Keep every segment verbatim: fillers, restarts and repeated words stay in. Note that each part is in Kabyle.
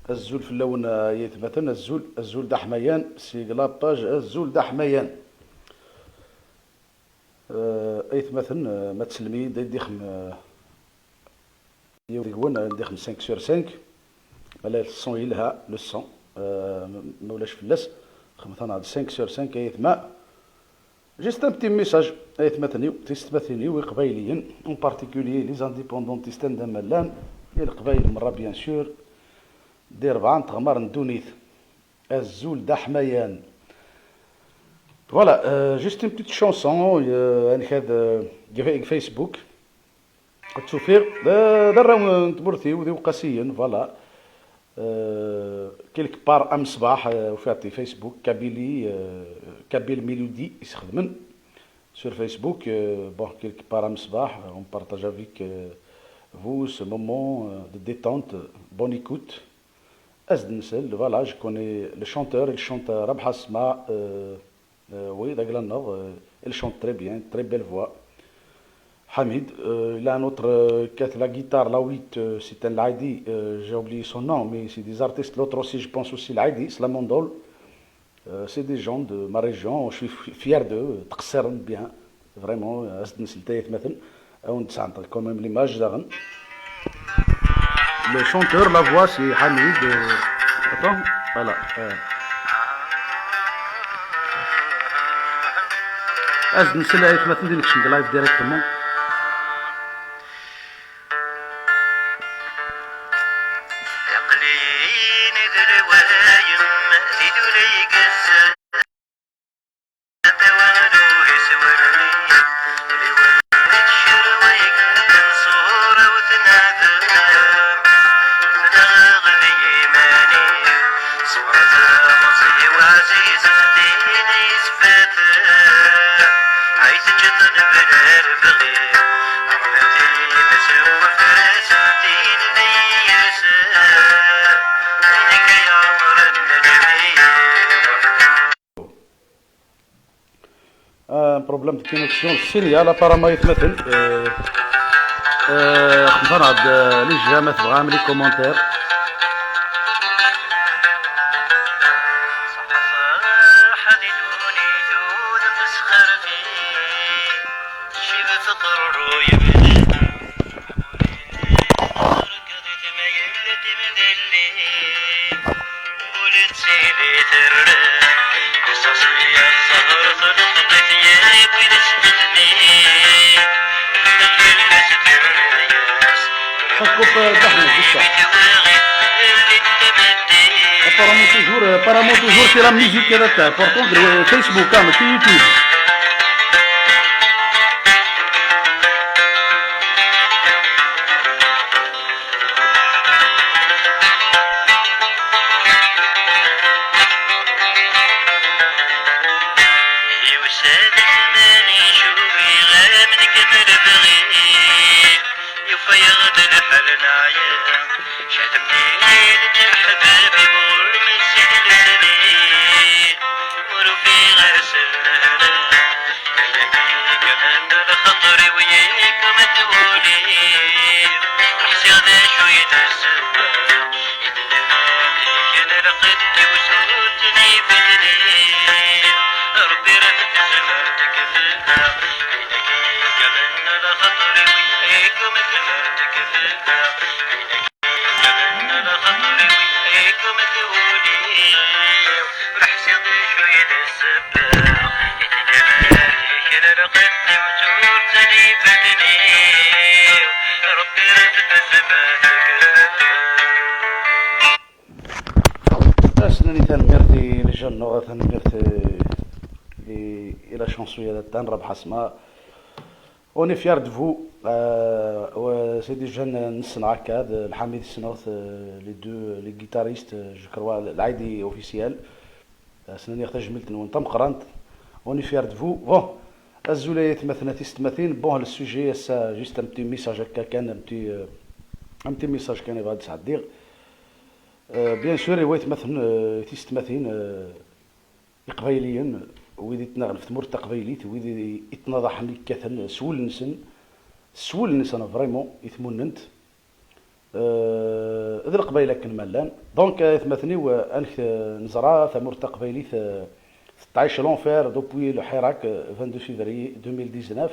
Azul fell-awen, ay aytmaten, azul, azul d aḥmayan, seg la page azul d aḥmayan. Euh, aytmaten, euh, ma tesselmid-iyi-d ad d-ixem, euh, yiwen deg-wen, ad d-ixem cinq sur cinq. Ala, le son yelha, le son, euh, ma ulac fell-as, xemmeḍ-aneɣ-d cinq sur cinq, ay aytma. Juste un petit message, ay aytmaten-iw, tisetmatin-iw iqbayliyen, en particulier les indépendantistes anda ma llan, i leqbayel merra, bien sûr, di rebɛa n teɣmar n ddunit. Azul d aḥmayan. Voilà, euh, juste une petite chanson, euh, ad nxad, euh, deg Facebook. Ad tt-ufiɣ, d, d arraw n tmurt-iw, d iweqqasiyen, voilà. Euh, quelque part, am ṣṣbeḥ, euh, ufiɣ-tt di Facebook, Kabylie, euh, Kabyle Mélodie, i s-xedmen sur Facebook. Euh, bon, quelque part, am ṣṣbeḥ, euh, on partage avec, euh, vous ce moment, euh, de détente. Bonne écoute. As-d nsel, voilà, je connais le chanteur, il chante Rabaḥ Asma, euh, euh, oui, d agla-nneɣ, euh, il chante très bien, très belle voix. Hamid, euh, il a un autre, euh, qui a la guitare, la huit, euh, c'est un Laïdi, euh, j'ai oublié son nom, mais c'est des artistes, l'autre aussi, je pense aussi Laïdi, Slamondol. Euh, c'est des gens de ma région, je suis fi-, fier d'eux, ttqeṣṣiren bien, vraiment, euh, as-d nsel ay aytmaten, ad wen-d-sɛeddeɣ quand même l'image daɣen. Le chanteur, la voix, c'est Hamid, euh, attends, voilà, euh. As-d nsel ay aytmaten, di nekcem deg live directement. Aql-in d lwayem di dula igezzan, tawal ur iswerri, liwan ittcerwig, ṣṣura-w tnadem, fdaɣ di yiman-iw, ṣṣura-w d ameẓẓi-w ɛzizen tin yesfaten, ay teǧǧeḍ nebla lebɣi, rmel times n wafras n tin n yirsen, nekk ay ɛemren lǧemil. Un problème de connexion, le signal, apparemment, aytmaten. Euh, euh, xemmeḍ-aneɣ-d, euh, les j'aime, ma tebɣam, les commentaires. Ṣaḥa di ddunit ur d-tesxerbi, tecba teqruru yebded. Coupe, euh, Dahmed, vite fait. Apparemment toujours, euh, apparemment toujours c'est la musique qui est important, euh, Facebook, hein, mais c'est YouTube. Yusa-d zzman icubi ɣer nekk ma lebɣi, yufa-yaɣ-d lḥal neɛya. Cehd-nni d leḥbab-iw ur nessin lesni, ur ufiɣ ass n lehna. Ayagi kan lxaṭer-iw yekkum tewwuli, ḥsiɣ d acu i d ssebba. Kan lqedd-iw s ur ttnifilni, Rebbi rad tezmer tekfel. Ayagi kan lxaṭer-iw yekkum tezmer tekfel. As-nini tanemmirt i les jeunes-nneɣ, tanemmirt i, i la chansonnière-a n Rabaḥ Asma. On est fiers de vous. Euh, ouais, c'est des jeunes, euh, nsneɣ akka, d Lḥamid ssneɣ-t, euh, les deux, les guitaristes, euh, je crois, Laïdi officiel. Euh, as-nini tajmilt-nwen tameqqrant. On est fiers de vous. Bon, azul ay atmaten a tisetmatin. Bon, le sujet ass-a, juste un petit message akka kan, un petit, euh, un petit message kan i bɣiɣ ad d-sɛeddiɣ. Euh, bien sûr, i waytmaten, euh, tisetmatin, euh, iqbayliyen, wid ittnaɣen ɣef tmurt taqbaylit, wid i, ittnaḍaḥen, ikkaten s wul-nsen, s wul-nsen vraiment i tmunnent. Euh, d Leqbayel akken ma llan. Donc, eh, atmaten-iw, eh, anek, eh, neẓra tamurt taqbaylit, eh, tettɛic l'enfer depuis le Hirak, eh, vingt-deux février deux mille dix-neuf.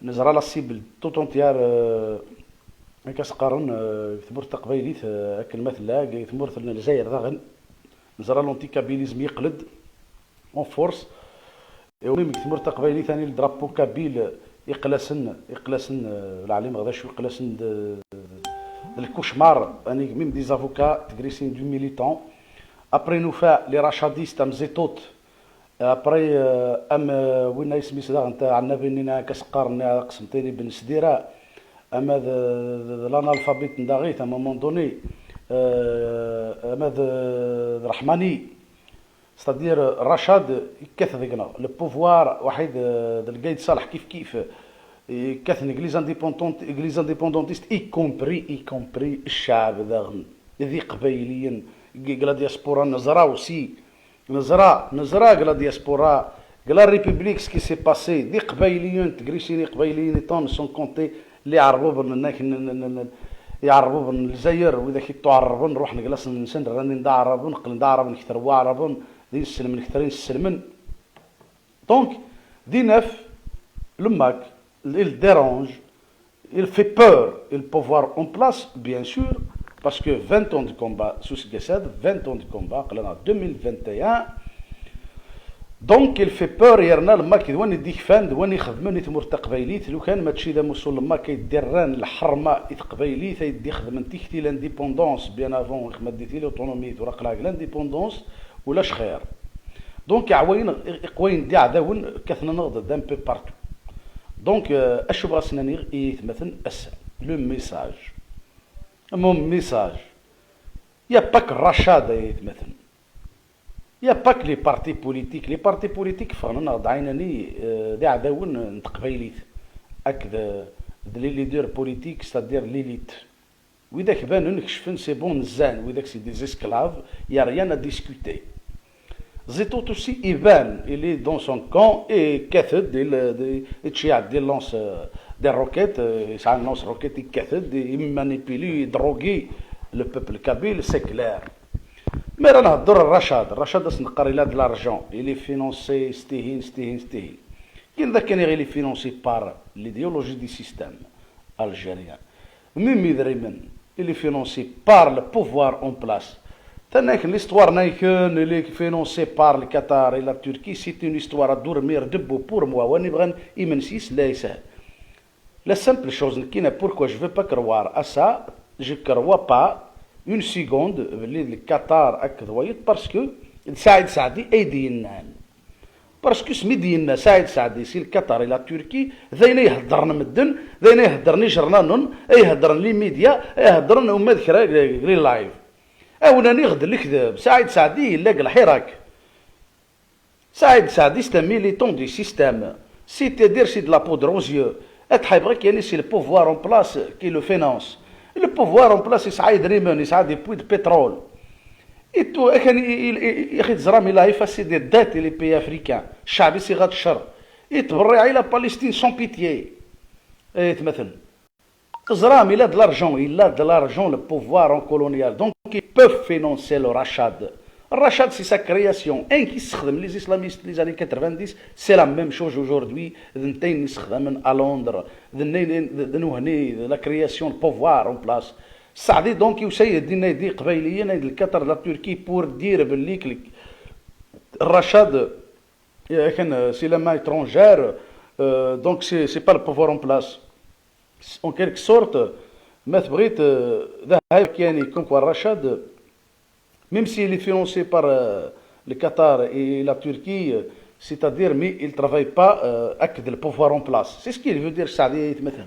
Neẓra la cible tout entière, eh, akka s-qqaren, eh, tmurt taqbaylit, eh, akken ma tella, deg tmurt n Lezzayer daɣen. Neẓra l'anticabylisme yeqqel-d en force. Et même deg tmurt taqbaylit, ani le drapeau kabyle, iqlasen, iqlasen, eh, ur ɛlimeɣ d acu, iqlasen d, d, d le cauchemar, ani même des avocats, tegrisin du militant. Après, nufa les rachadistes, am Zitout, après, eh, am, eh, winna isem-is daɣen, ta Ɛennabi-nni, akka s-qqaren, aqesmṭini Ben Sdira, ama d, d, d l'analphabète n daɣit, à un moment donné, eh, ama d, d Rahmani. C'est-à-dire, Rachad, yekkat deg-neɣ. Le pouvoir, waḥid, eh, d Lgayed Ṣaleḥ kif kif, eh, yekkaten deg les indépendantes, deg les indépendantistes, y compris, y compris cceɛb daɣen. D Iqbayliyen, deg la diaspora, neẓra aussi. Neẓra, neẓra deg la diaspora, deg la République, ce qui s'est passé, d Iqbayliyen, tegrisin Iqbayliyen, iṭan, sans compter les Iɛerbuben, n, n, n, n, Iɛerbuben n Lezzayer, widak ittuɛerrben, ruḥen deg laṣel-nsen, rran-in d Aɛraben, qqlen d Aɛraben kter n Waɛraben, d inselmen kter n inselmen. Donc, dinef, le MAK, il dérange, il fait peur, le pouvoir en place, bien sûr, parce que vingt ans de combat, sous Gassad, vingt ans de combat, aql-aneɣ deux mille vingt et un. Donc, il fait peur, yerna le MAK d win i d-ikfan, d win ixedmen i tmurt taqbaylit, lukan mačči d amussu n le MAK ay d-irran lḥerma i teqbaylit, ay d-ixedmen tikti l'indépendance, bien avant, ma d-iti l'autonomie, tura aql-aɣ l'indépendance, ulac xir. Donc, iɛwayen, iqwayen d iɛdawen, kkaten-aneɣ-d d'un peu partout. Donc, euh, acu bɣa s-naniɣ i yitmaten ass-a? Le message. Mon message. Il n'y a pas que Rachad, ay yitmaten. Il n'y a pas que les partis politiques. Les partis politiques ffɣen-aneɣ-d ɛinani, euh, d iɛdawen n teqbaylit akked, euh, d les leaders politiques, c'est-à-dire l'élite. Widak banen, kecfen, c'est bon, nezzan. Widak c'est des esclaves, il n'y a rien à discuter. Zitout aussi iban, il est dans son camp et yekkat-d, il, il, il lance, euh, des roquettes, euh, yesɛa lance-roquette, yekkat-d, il manipule, il drogue le peuple kabyle, c'est clair. Mi ara nhedder Rachad, Rachad ad s-neqqar il a de l'argent, il est financé s tihin, s tihin, s tihin. Kin d akken il est financé par l'idéologie du système algérien. Même idrimen, il est financé par le pouvoir en place. Tannak l'histoire n akken il est financé par le Qatar et la Turquie, c'est une histoire à dormir debout pour moi. Win ibɣan imensi-s la yeshel. La simple chose, nekkina, pourquoi je veux pas croire à ça, je crois pas une seconde, belli d Qatar akked wayeḍ, parce que d Saïd Saadi ay d-yennan. Parce que asmi d-yenna Saïd Saadi si Qatar et la Turquie, d ayen ay heddren medden, d ayen ay heddren ijernanen, ay heddren les médias, ay heddren uma d kra deg les live. Awen-aniɣ-d lekdeb, Saïd Saadi yella deg lḥirak. Saïd Saadi, c'est un militant du système. C'est-à-dire, c'est de la poudre aux yeux. Ad ḥaybeɣ kan, c'est le pouvoir en place qui le finance. Le pouvoir en place yesɛa idrimen, yesɛa des puits de pétrole. Et tout, akken i, i, i, i, i teẓram, il a effacé des dettes i les pays africains. Ccaɛb-is iɣaḍ ccer. Yettberriɛ i la Palestine sans pitié. Ay atmaten. Teẓram, il a de l'argent, il a de l'argent, le pouvoir en colonial. Donc, ils peuvent financer le Rachad. Rachad, c'est sa création. Ayen i yessexdem les islamistes les années quatre-vingt-dix, c'est la même chose aujourd'hui. D netta ayen i yessexdamen à Londres. D netta ayen, d, d nuhni, de la création, le pouvoir en place. Saadi, donc, yusa-d yenna-d i Iqbayliyen, d Qatar, la Turquie, pour dire belli que le Rachad, euh, c'est la main étrangère, euh, donc c'est, c'est pas le pouvoir en place. En quelque sorte, ma tebɣiḍ, euh, d ahay kan, comme quoi Rachad, même s'il est financé par, euh, le Qatar et la Turquie, euh, c'est-à-dire, mais il travaille pas, euh, avec le pouvoir en place. C'est ce qu'il veut dire, Saadi, مثلا.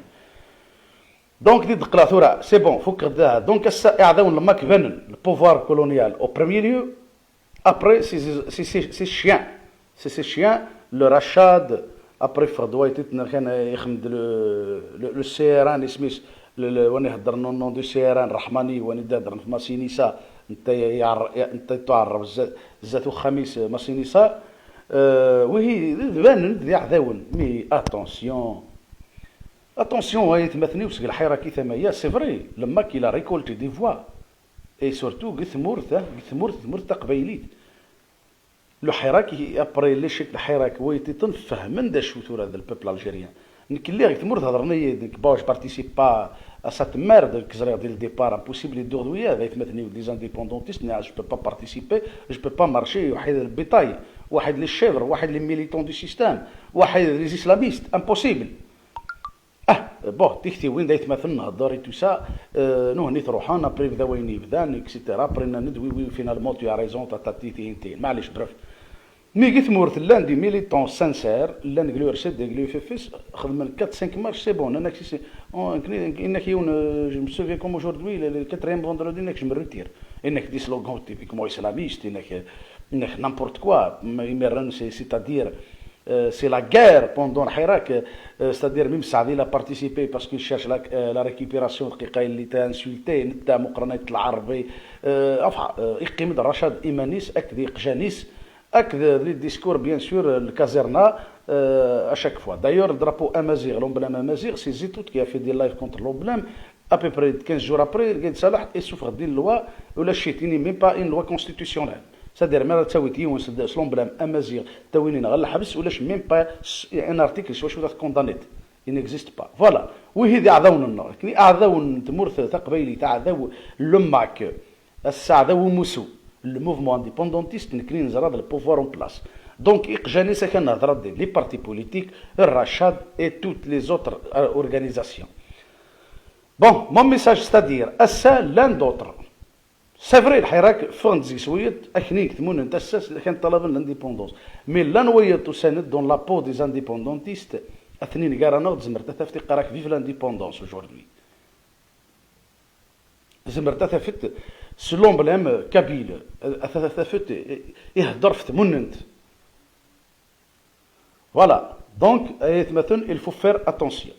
Donc, di d-qqleɣ tura, c'est bon, fukkeɣ-d. Donc, ass-a, iɛdawen n le MAK banen, le pouvoir colonial au premier lieu, après, c'est, c'est, c'est, c'est chien. C'est, c'est chien, le Rachad, après, ffeɣ-d wayeḍ kan ixdem-d le, le, le C R N, isem-is, le, le, win iheddren au nom du C R N, Rahmani, win i d-iheddren ɣef Massinissa, netta yeɛr-, netta yettɛerreb zza-, zdat uxxam-is, Massinissa. Euh, wihi, d, d banen d iɛdawen. Mais attention. Attention, ay atmaten-iw, seg lḥirak i tama-ya, c'est vrai, le MAK il a récolté des voix. Et surtout deg tmurt, ah, deg tmurt, tmurt taqbaylit. Le Hirak, après l'échec n Hirak, wa yeṭṭiṭen, fehmen d acu tura d le peuple algérien. Nekk lliɣ deg tmurt, hedren-iyi-d, nekk, bon, je participe pas à cette merde, nekk ẓriɣ dès le départ, impossible ad dduɣ d wiyaḍ, d aytmaten-iw des indépendantistes, mais je peux pas participer, je peux pas marcher, waḥid lbiṭay, waḥid les chèvres, waḥid les militants du système, waḥid les islamistes, impossible. Ah, bon, tiktiwin d aytmaten nhedder et tout ça, euh, nuhni truḥen, après yebda wayen yebdan, et cetera. Après nnan-d, oui, oui, finalement, tu as raison, tatati, tihin, tihin. Maɛlic, bref. Mi deg tmurt llan des militants sincères, llan deg l'U R C D, deg l'U F F S, xedmen quatre cinq marches, c'est bon, nnan-ak, si, si, on, nekni, nnan-ak yiwen, euh, je me souviens comme aujourd'hui, le, le quatrième vendredi, nnan-ak, je me retire. Nnan-ak des slogans typiquement islamistes, nnan-ak, nnan-ak n'importe quoi, imiren, c'est, c'est-à-dire, euh, c'est la guerre pendant Hirak, euh, c'est-à-dire même Saadi il a participé parce qu'il cherche la, euh, la récupération, دقيقة, il était insulté, netta, Muqranit Lɛerbi, euh, enfin, euh, yeqqim-d Racad iman-is akked yiqjan-is, akked les discours, bien sûr, le Kazerna, euh, à chaque fois. D'ailleurs, le drapeau amaziɣ, l'emblème amaziɣ, c'est Zitout qui a fait des lives contre l'emblème. À peu près quinze jours après, Lqayd Salah isuffeɣ-d une loi, ulac-it, ini même pas une loi constitutionnelle. C'est-à-dire, mi ara tawiḍ yiwen s, s l'emblème amaziɣ, tawin-in ɣer lḥebs, ulac même pas s-, un article s wacu ad t-condamniḍ. Il n'existe pas. Voilà. Wihi d iɛdawen-nneɣ. Nekni aɛdaw n tmurt taqbaylit, aɛdaw, le MAK, ass-a aɛdaw umussu, le mouvement indépendantiste, nekni neẓra d le pouvoir en place. Donc, iqjan-is akken nehder-d, les partis politiques, Racad et toutes les autres, euh, organisations. Bon, mon message, c'est-à-dire, ass-a, l'un d'autre. C'est vrai, Lḥirak, ffɣen-d seg-s wiyeḍ, akken i tmunent ass-a, kan ṭṭalaben l'indépendance. Mais llan wiyeḍ usan-d dans la peau des indépendantistes, atnin gar-aneɣ, tzemreḍ ad tafeḍ iqqar-ak vive l'indépendance aujourd'hui. Tzemreḍ ad tafeḍ s l'emblème kabyle, ad, ad tafeḍ ihedder ɣef tmunent. Voilà. Donc, ay atmaten, il faut faire attention.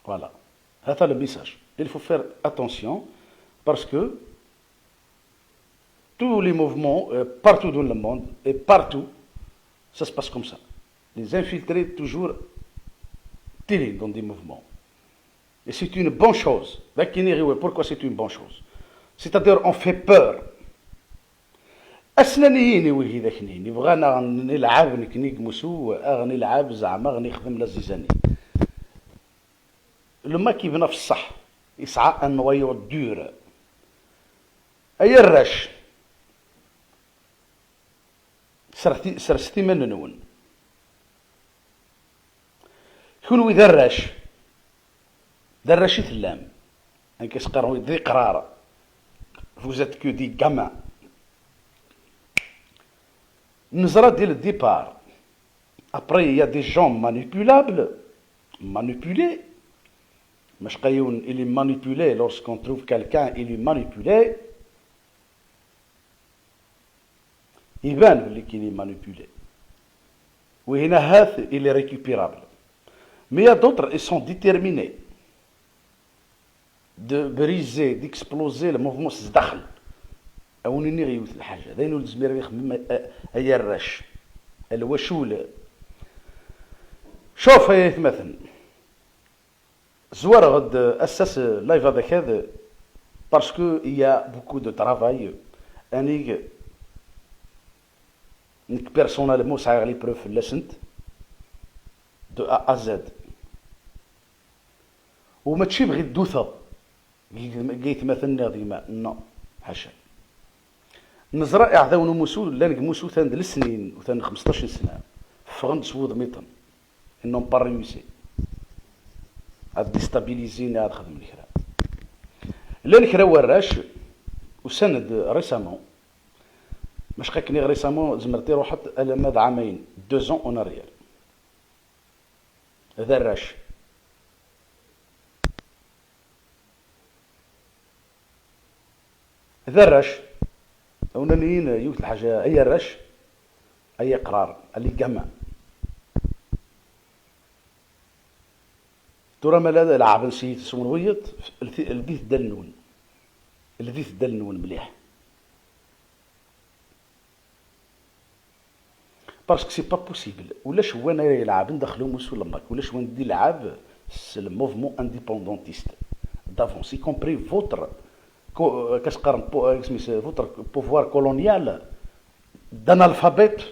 Voilà. هذا le message. Il faut faire attention parce que tous les mouvements, euh, partout dans le monde et partout, ça se passe comme ça. Les infiltrés toujours tilin dans des mouvements. Et c'est une bonne chose. D'accord, pourquoi c'est une bonne chose? C'est-à-dire, on fait peur. Aslan-iyi-n i wigi d aknin, ibɣan a ɣ-nilɛab nekni deg musu, a ɣ-nilɛab zeɛma a ɣ-nixdem la zizanie. Le MAK yebna f ṣṣeḥ, yesɛa un noyau dur. Ay arrac, sret-, sret-, sret iman-nwen. Kunwi d arrac, d arrac i tellam. Amek i s-qqaren d iqrar. Vous êtes que des gamins. Neẓra dès le départ. Après, il y a des gens manipulables, manipulés. Macqa yiwen, il est manipulé. Lorsqu'on trouve quelqu'un, il est manipulé. Iban belli qu'il est manipulé. Wihin ahat, il est récupérable. Mais il y a d'autres, ils sont déterminés de briser, d'exploser le mouvement s zdaxel. A wen-iniɣ yiwet n lḥaǧa, d ayen ur nezmir ad ixemmem a, a, ay arrac, a lwacul. Cuf ay atmaten. Zwareɣ-d ass-a s live ad akad, parce que il y a beaucoup de travail. Anig, nekk personnellement sɛiɣ les preuves fell-asent de A à Z. U mačči bɣi d-uteɣ deg, deg aytmaten-nneɣ d gma, non, ḥaca. Neẓra iɛdawen n umussu llan deg umussu utan d lesnin, utan xmesṭac n sna, ffɣen-d s wudem-iḍen. Ils n'ont pas réussi ad déstabiliser neɣ ad xedmen kra. Llan kra warrac usan-d récemment, maca akken i récemment zemret iruḥet alamma d ɛamayen, deux ans en arrière. D arrac. D arrac. Awnen-iyi-n yiwet lḥaǧa, ay arrac, ay iqrar, a les gamins. Tura ma la leɛben s yiteswen wiyeḍ, ldit ddal-nwen. Ldit ddal-nwen mliḥ. Parce que c'est pas possible. Ulac wan ara yelɛaben daxel umussu n le MAK. Ulac wan d-ilɛab C'est le mouvement indépendantiste d'avance, y compris votre, co- euh, qu'est-ce qu'on- po- euh, qu'est-ce que c'est, votre pouvoir colonial d'analphabètes,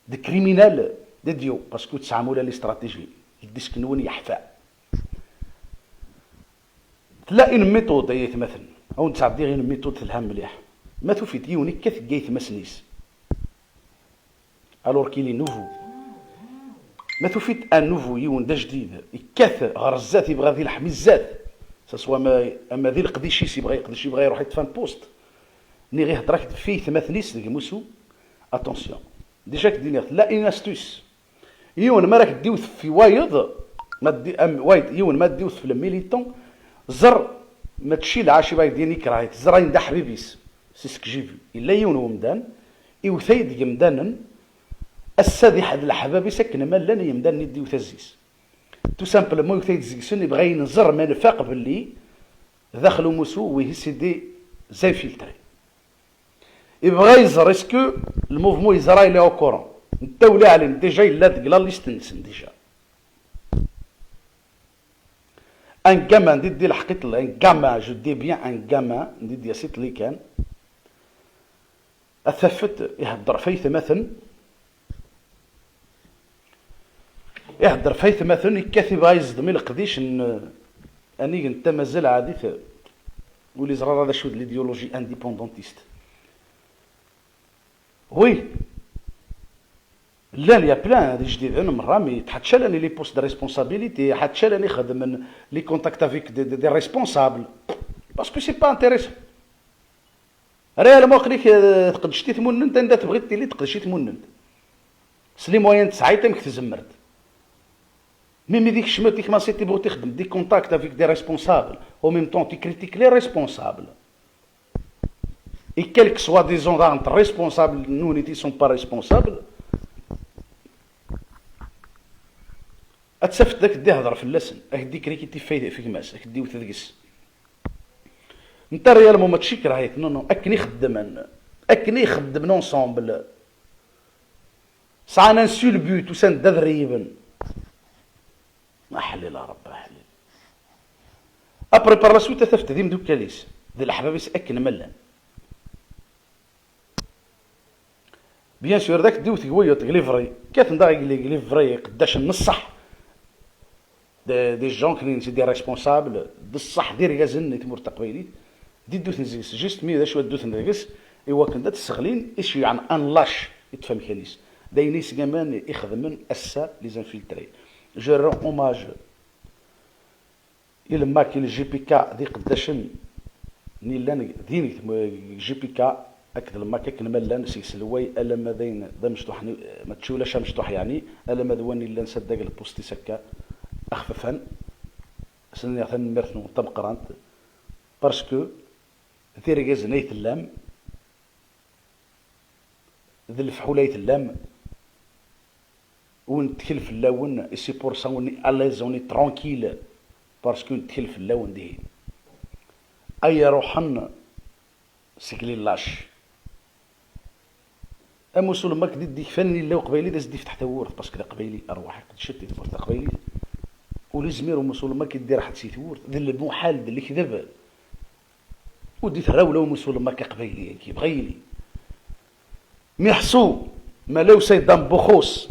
de criminels, d'idiots, parce que tesɛam ula les stratégies, le disque-nwen yeḥfa. Tella une méthode, ay atmaten. Awen-d-sɛeddiɣ une méthode telha mliḥ. Ma tufiḍ yiwen ikkat deg aytmasen-is, alors qu'il est nouveau. Ma tufiḍ un nouveau, yiwen d ajdid, ikkat ɣer zdat, yebɣa ad ilḥem i zdat, ça soit ama, ama di leqdic-is, yebɣa yeqdec, yebɣa iruḥ yeṭṭef un poste, niɣ ihedder-ak-d ɣef aytmaten-is deg musu, attention. Déjà, ak-d-iniɣ, tella une astuce. Yiwen ma ara k-d-iwet ɣef wayeḍ, ma d-, am, wayeḍ, yiwen ma d-iwet ɣef le militant, ẓer, mačči lɛaci bɣa d-yini yekreh-it, ẓer ayen d aḥbib-is, c'est ce que j'ai vu. Yella yiwen wemdan, iwet-ay-d yemdanen, ass-a d iḥ-, d leḥbab-is akken ma llan yemdanen i d-iwet azzi-s. Tout simplement, iwet-ay-d seg-sen, ibɣa yenẓer ma nfaq belli daxel umusu, wihi c'est des infiltrés. Yebɣa yeẓer est-ce que le mouvement yeẓra il est au courant. Netta ula ɛlim déjà yella deg la liste-nsen déjà. Un gamin, di di lḥeqq iṭel, un gamin, je dis bien un gamin, di di asiṭli kan. A tafet ihedder f aytmaten, ihedder f aytmaten, ikkat ibɣa yezdem i leqdic n, anig n tamazal ɛadit, ur iẓra ara d acu d l'idéologie indépendantiste. Oui, llan, il y a plein d ijdiden merra, mais ḥaččalen les postes de responsabilité, ḥaččalen ixedmen les contacts avec des, des, des responsables, parce que c'est pas intéressant. Réellement, aql-ik, euh, tqeddec-it tmunnent, anda tebɣiḍ tili tqeddec-it tmunnent. S les moyens tesɛiḍ, amek tzemreḍ. Même di kecmet, i kmaṣi tibɣiḍ ixdem des contacts avec des responsables, au même temps tu critiques les responsables. Et quel que soit, disons, daɣen responsables, nous, ils sont pas responsables. Ad tafeḍ ad k-d-ihder fell-asen, ad k-d-ikrikiti f gma-s, ad k-d-iwet deg-s. Netta réellement mačči ikreh-it, non, non, akken i xeddmen, akken i xeddmen ensemble. Sɛan un seul but, usan-d ad reyben. Aḥlil a Rebbi, aḥlil. Après, par la suite, ad tafeḍ d imeddukal-is, d leḥbab-is akken ma llan. Bien sûr, d ak-d-iwet deg wayeḍ, deg livri. Kkaten daɣ deg livri iqeddacen n ṣṣeḥ. Des, des gens qui sont des responsables, d ṣṣeḥ d irgazen i tmurt taqbaylit. D idduten deg-s, juste mi d acu adduten deg-s, i wakken ad t-sseɣlin, i s-yuɛen un lâche, iṭṭef amkan-is. D ayen i s-gaman i xedmen ass-a les infiltrés. Je rends hommage i le MAK, i le G P K, d iqeddacen n yellan din deg tm-, deg G P K akked le MAK akken ma llan, seg uselway alamma d ayen d amecṭuḥ, mačči ulac amecṭuḥ, yeɛni alamma d win yellan s addag lpust-is akka axfafan. Sen-nniɣ tanemmirt-nwen tameqqrant, parce que d irgazen ay tellam, d lefḥul ay tellam, ur nettkel fell-awen, et c'est pour ça on est à l'aise, on est tranquille, parce que nettkel fell-awen dihin. Ay iruḥen seg les lâches. Amusulman d-, d-ikfan yella uqbayli d as-d-ifteḥ tawwurt, parce que d aqbayli, rrwaḥ iqeddcen di tmurt taqbaylit. Ur izmir umusulman ad d-iraḥ si tewwurt, d lmuḥal, d lekdeb. Ur d-iterra ula umusulman aqbayli, yebɣa yili. Miḥsu, ma la usayd am Buxus,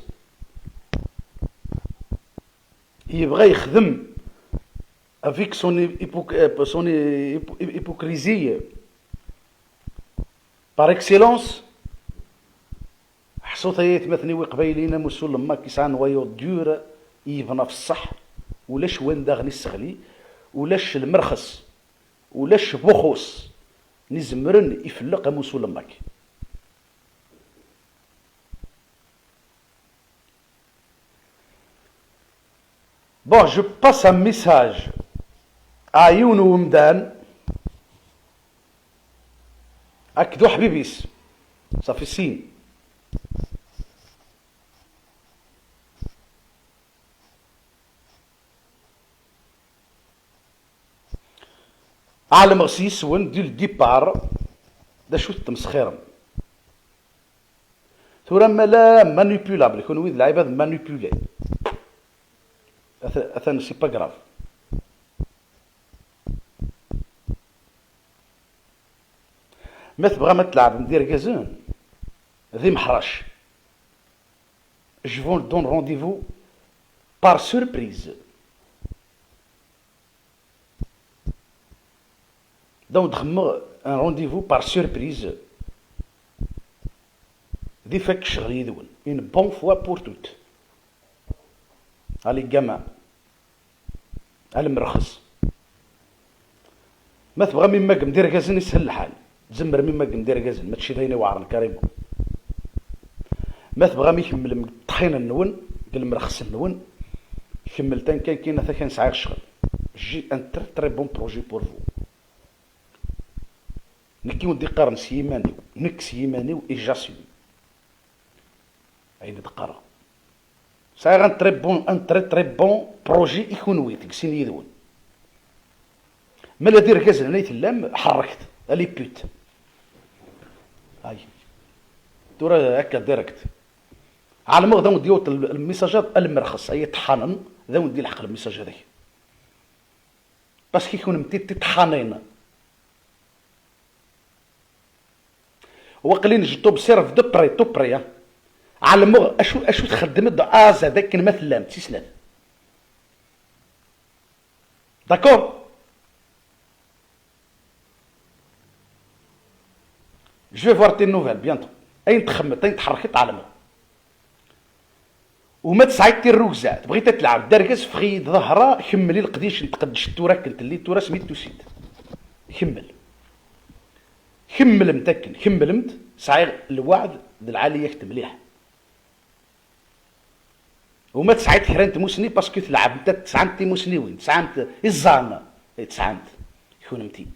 yebɣa yexdem avec son hypoc-, euh, son hypo-, hypocrisie par excellence. Ḥṣut ay atmaten-iw iqbayliyen, amusul n Mak yesɛa noyau dur, yebna f ṣṣeḥ, ulac win daɣen isseɣli, ulac lmerxes, ulac Buxus n izemren ifelleq amusul n Mak. Bon, je passe un message à yiwen n umdan akked uḥbib-is. Safi sin. Ɛelmeɣ s yes-wen, dès le départ, d acu tettmesxirem. Tura ma la manipulable, kunwi d lɛibad manipulés. Atan, atan, c'est pas grave. Ma tebɣam ad tleɛbem d irgazen, d imeḥrac. Je vous donne rendez-vous par surprise. Donc, d xemmeɣ un rendez-vous par surprise. D ifak ccɣel yid-wen. Une bonne fois pour toutes. Allez, gamin. A lemrexes. Ma tebɣam immagem d irgazen, ishel lḥal. Tzemrem immagem d irgazen, mačči d ayen iweɛren, carrément. Ma tebɣam ikemmlem deg ṭṭḥin-nwen, deg lemrexes-nwen, kemmlet kan, kan, ata kan sɛiɣ ccɣel. J'ai un très, très bon projet pour vous. Nekk i wen-d-iqqaren s yiman-iw, nekk s yiman-iw, et j'assume ayen i d-qqareɣ. Sɛiɣ un très bon, un très, très bon projet i kunwi, deg sin yid-wen. Ma la d irgazen ay tellam, ḥerrket, allez pute. Ay. Tura akka direct. Ɛelmeɣ d awen-d-yewweḍ l-, lmissage-a a lemmerxes, ay iṭeḥḥanen, d awen-d-ilḥeq lmissage-a. Parce que kunemti d tiṭeḥḥanin. Waqil je t'observe de près, tout près, ah. Ɛelmeɣ acu, acu txeddmem de A à Z akken ma tellam d tis snat. D'accord? Je vais voir tes nouvelles bientôt. Ayen txemmeḍ, ayen tḥerkeḍ, ɛelmeɣ. Uma tesɛiḍ tirrugza, tebɣiḍ ad tleɛbeḍ d argaz, ffeɣ-iyi-d ḍehra, kemmel i leqdic n tqeddcet tura akken telli tura asmi d-tusiḍ. Kemmel. Kemmlemt akken, kemmlemt, sɛiɣ lweɛd d lɛali-yak-d mliḥ. Uma tesɛiḍ kra n tmusni, parce que tleɛbemt, tesɛamt timusniwin, tesɛamt iẓẓan, eh, tesɛamt, kunemti.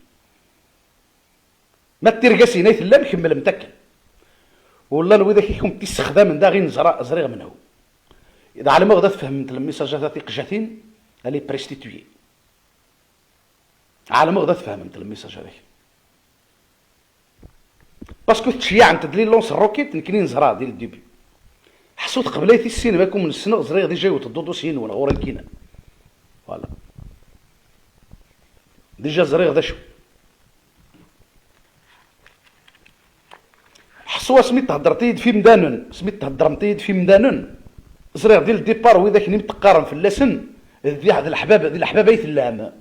Ma d tirgasin ay tellam, kemmlemt akken. Wella n widak i kumt-issexdamen daɣ i neẓra, ẓriɣ menhu. Iḍ ɛelmeɣ da tfehmemt lmissajat-a tiqjatin, elle est prostituée. Ɛelmeɣ da tfehmemt lmissajat-a. Parce que tceyyaɛemt-d les lances roquettes, nekni neẓra dès le début. Ḥṣut qbel ay tissinem, akum nessneɣ, ẓriɣ déjà yewweḍ-d uḍusi-nwen ɣur-i kina. Voilà. Déjà ẓriɣ d acu. Ḥṣu asmi theddreḍ-iyi-d f imdanen, asmi theddremt-iyi-d f imdanen, ẓriɣ dès le départ widak-nni mi teqqarem fell-asen, d, d leḥbab, d leḥbab ay tellam.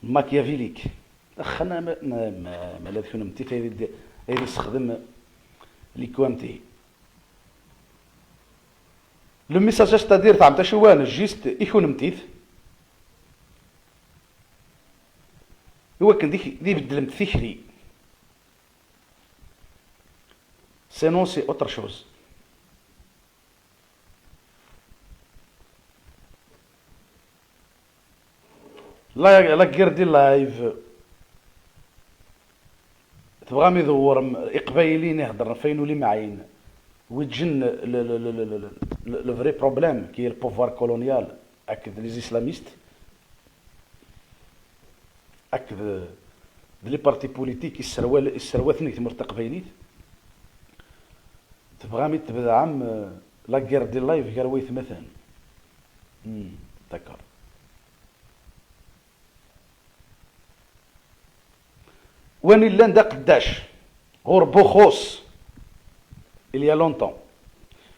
Machiavélique. Axxana ma, ma, ma, ma la d kunemti ay d, ay d issexdem l'equanimité. Le message, c'est-à-dire, teɛmemt acu wan, juste i kunemtit. I wakken di, di beddlemt tikli. Sinon, c'est autre chose. La, la guerre des lives. Tebɣam idewwrem iqbayliyen iheddren f ayen ur limɛin, weǧǧen le, le, le, le, le, le, le vrai problème qui est le pouvoir colonial akked les islamistes, akked d les partis politiques isserwal-, isserwaten i tmurt taqbaylit. Tebɣam i tbedɛem, euh, la guerre des lives gar waytmaten. Hmm, d'accord. Win illan d aqeddac ɣur Buxus, il y a longtemps,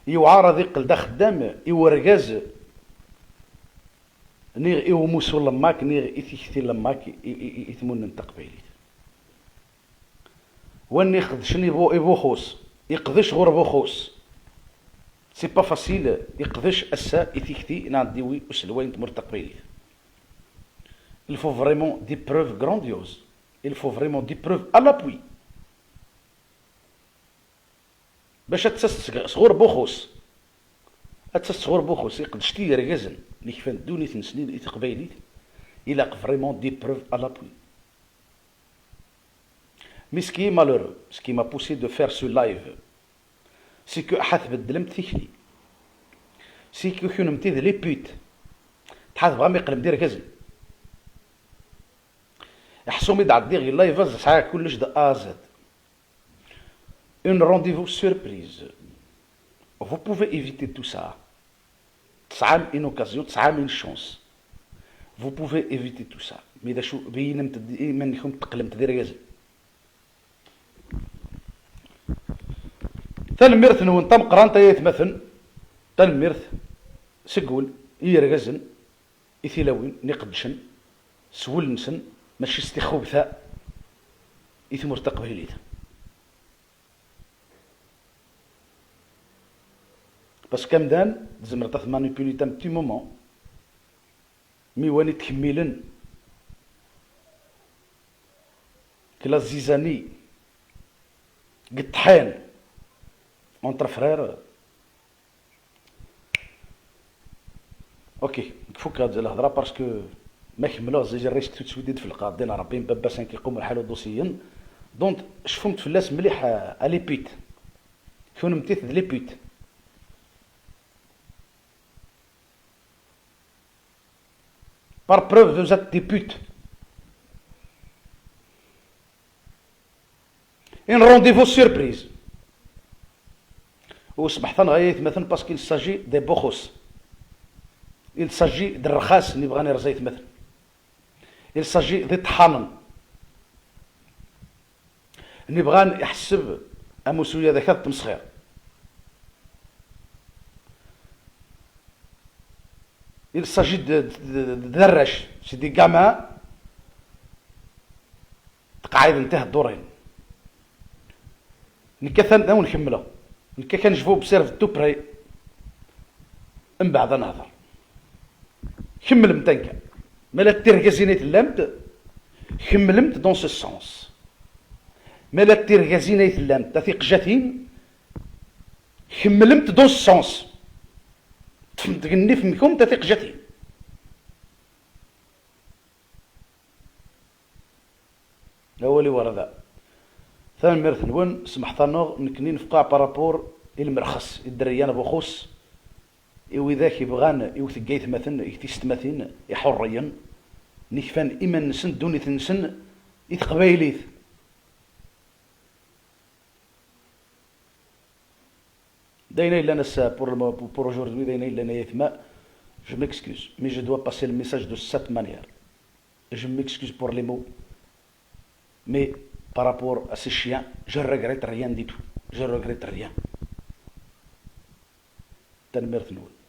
yewɛer ad iqqel d axeddam i urgaz niɣ i umusu lemmak niɣ i tikti lemmak i, i, i, i tmunent taqbaylit. Win iqedcen i Bu-, i Buxus, iqdec ɣur Buxus. C'est pas facile, iqdec ass-a i tikti neɣ ad d-iwi uselway n tmurt taqbaylit. Il faut vraiment des preuves grandioses. Il faut vraiment des preuves à l'appui. Bac ad d-tas seg-, sɣur Buxus. Ad d-tas sɣur Buxus, iqdec tid irgazen, nekfan ddunit-nsen i teqbaylit, ilaq vraiment des preuves à l'appui. Mais ce qui est malheureux, ce qui m'a poussé de faire ce live, c'est que ḥa tbeddlemt tikli. C'est que kunemti d les putes. Ḥa tebɣam iqlem d irgazen. Ḥṣu mi d-ɛeddiɣ i live, sɛiɣ kullec de A à Z. Un rendez-vous surprise. Vous pouvez éviter tout ça. Tesɛam une occasion, tesɛam une chance. Vous pouvez éviter tout ça. Mais d acu, beyyinemt-d iman-nkent teqqlemt d irgazen. Tanemmirt-nwen tameqqrant ay aytmaten. Tanemmirt seg wul i yirgazen, i tilawin n iqeddcen, s wul-nsen, mačči s tixubta, i tmurt taqbaylit. Parce que amdan tzemreḍ ad t-manipuliḍ un petit moment, mi wani tkemmilen k la zizanie deg ṭṭḥan entre frères. Ok, kfuk lehḍra parce que ma kemmleɣ zizir risque tout de suite i d-felqeɣ ddin Rebbi, baba-s akken iqum lḥal uḍusiyen. Donc cfumt fell-as mliḥ à les putes. Kunemti d les putes. Par preuve, vous êtes des putes. Un rendez-vous surprise. Ur smeḥtaneɣ ay aytmaten parce qu'il s'agit des boxos. Il s'agit d rrxas n ibɣan irẓa aytmaten. Il s'agit d iṭḥanen. Nibɣan iḥesseb amussu-ya d akad tmesxir. Il s'agit de, de, de, d'arrac, c'est des gamins tqaɛiden tiheddurin. Nekk atan da wen-kemmleɣ. Nekk kan je vous observe de tout près. Mbeɛd ad nehder. Kemmlemt anka. Ma la tirgazin ay tellamt, kemmlemt dans ce sens. Ma la tirgazin ay tellamt, a tiqjatin, kemmlemt dans ce sens. Ṭṭfemt deg nnif-nkent a tiqjatin. Awal-iw ɣer da. Tanemmirt-nwen, smeḥtaneɣ, nekni nefqa par rapport i lmerxes, i dderya n Buxus, i widak ibɣan iwet deg aytmaten, i tisetmatin, iḥurriyen, nekfan iman-nsen, ddunit-nsen, i teqbaylit. D ayen ay yellan ass-a pour le mo-, pour aujourd'hui, d ayen ay yellan ay aytma. Je m'excuse, mais je dois passer le message de cette manière. Je m'excuse pour les mots, mais par rapport à ces chiens, je regrette rien du tout. Je regrette rien. Tanemmirt-nwen.